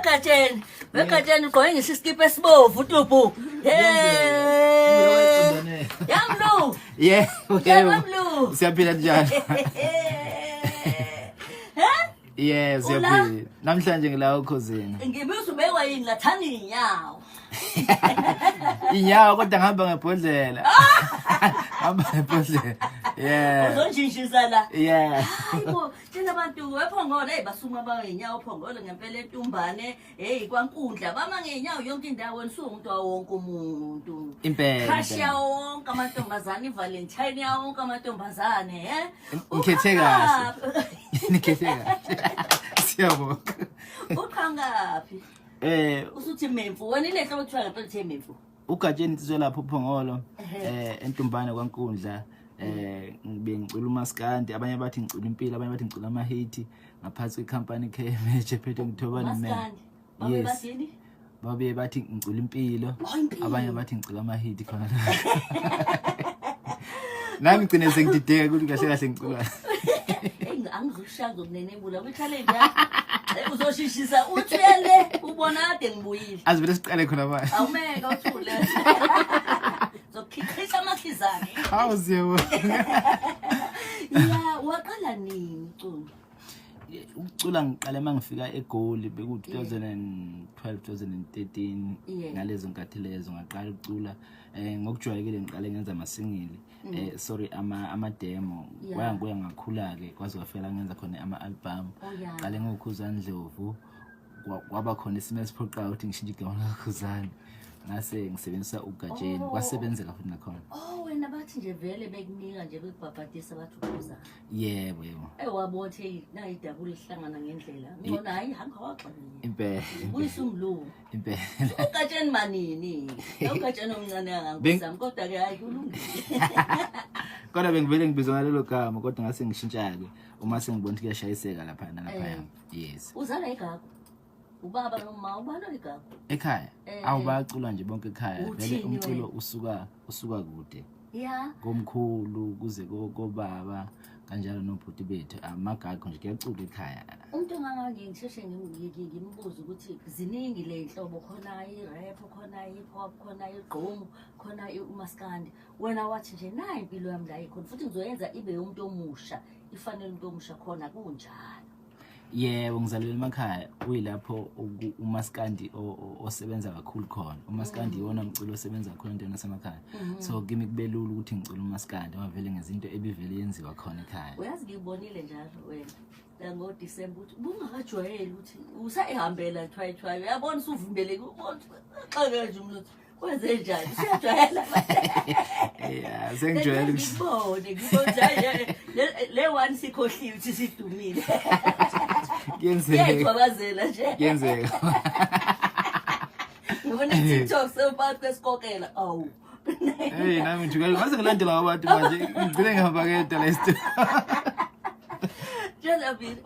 Wegatsheni, wegatsheni ugqoke ngisho iskipa esibovu tupu. Hey. Yamlu. Yeah. Yamlu. Siyaphila njani? He? Yeah, siyaphila. Namhlanje ngila ukhosini. Ngibuza ubekwa yini la thanda inyawo. Inyawo kodwa ngihamba ngebhodlela. Hamba ngebhodlela. Yeah. Uzonjinjisa la. Yeah. Hayibo, tshela abantu wephongolo hey basuma bayinyawo phongolo ngempela entumbane, hey kwankundla bama ngenyawo yonke indawo wena usuwumuntu wawo wonke umuntu. Impela. Crush yawo wonke amantombazane, iValentine yawo wonke amantombazane, he? Ngikhethe kahle. Nikhethe kahle. Siyabonga. Uqhangaphi? Usuthi memfu, wena ile hlobo kuthiwa ngempela uthe memfu. Ugatsheni insizwa lapho uphongolo entumbane kwankundla ngibe ngicula umaskandi, abanye bathi ngicula impilo, abanye bathi ngicula amahithi ngaphansi kwecompany KMH ephethe ngithobane man. Maskandi. Babe Yes. bathini? Babe bathi ngicula impilo, Oh, impilo. abanye bathi ngicula amahithi khona la. Nami ngigcine sengidideka ukuthi kahle kahle ngicula. Hey, angizukushaya ngizokunenebula kwi-challenge yakho. Hey, uzoshishisa uthi uyale ubona kade ngibuyile. Azivele siqale khona manje. Awumeke uthule. Zokukhiqisa amakhizane. Hawu siyabonga. Ya, waqala nini uculo? Ukucula ngiqale uma ngifika eGoli beku 2012 2013 ngalezo nkathi lezo ngaqala ukucula ngokujwayelekile ngiqale ngenza amasingili sorry ama demo kwaya kuya ngakhula ke kwaze kwafika ngenza khona ama album. Qale ngoKhuzani Ndlovu, kwaba khona isimo esiphoqayo ukuthi ngishintshe igama likaKhuzani ngase ngisebenzisa uGatsheni. Kwasebenzeka futhi nakhona. Oh, wena bathi nje vele bekunika nje bekubhabhadisa bathi uKhuzani. Yebo, yebo. Eh wabothe hey nayi idabula ihlangana ngendlela. Ngibona hayi hangawaxa mina. Impela. Buyisa umlungu. Impela. Ugatsheni manini? Ugatsheni omncane kangangizami kodwa ke hayi kulungile. Kodwa bengivele ngibizwa ngalelo gama kodwa ngase ngishintsha ke uma sengibona ukuthi kuyashayiseka lapha nalapha. Yes. Uzala igagu. Ubaba noma ubani igagu? Ekhaya. Awu bayacula nje bonke ekhaya. Vele umculo usuka kude. Yeah. Komkhulu kuze kobaba kanjalo nobhuti bethu amagagu nje kuyacula ekhaya. Umuntu ongangangi ngisheshe ngimbuze ukuthi ziningi le nhlobo, khona i-rap, khona i-hip hop, khona igqomu, khona umaskandi. Wena wathi nje nayi impilo yami la ikhona futhi ngizoyenza ibe umuntu omusha, ifanele umuntu omusha khona kunjalo. Yebo, ngizalelwe emakhaya kuyilapho umaskandi osebenza kakhulu khona. Umaskandi iwona mculo osebenza kakhulu endaweni yasemakhaya. So kimi kube lula ukuthi ngicule umaskandi ngoba vele ngezinto ebivele yenziwa khona ekhaya. Uyazi ngibonile njalo wena ngoDisemba ukuthi ubungakajwayeli ukuthi usayihambela thwayi thwayi, uyabona usuvumeleke ubona xake nje umuntu ukuthi kwenze njani, usuyajwayela. Yeah, sengijwayele ukuthi ngibone nje le one sikhohliwe ukuthi sidumile. Kuyenzeka. Kuyagcwabazela nje. Kuyenzeka. Ngibona TikTok sewuphakathi kwesikokela. Awu. Hey, nami nje ngase ngilandela abantu manje ngigcine ngihamba ngedwa la isitulo. Tshela mina.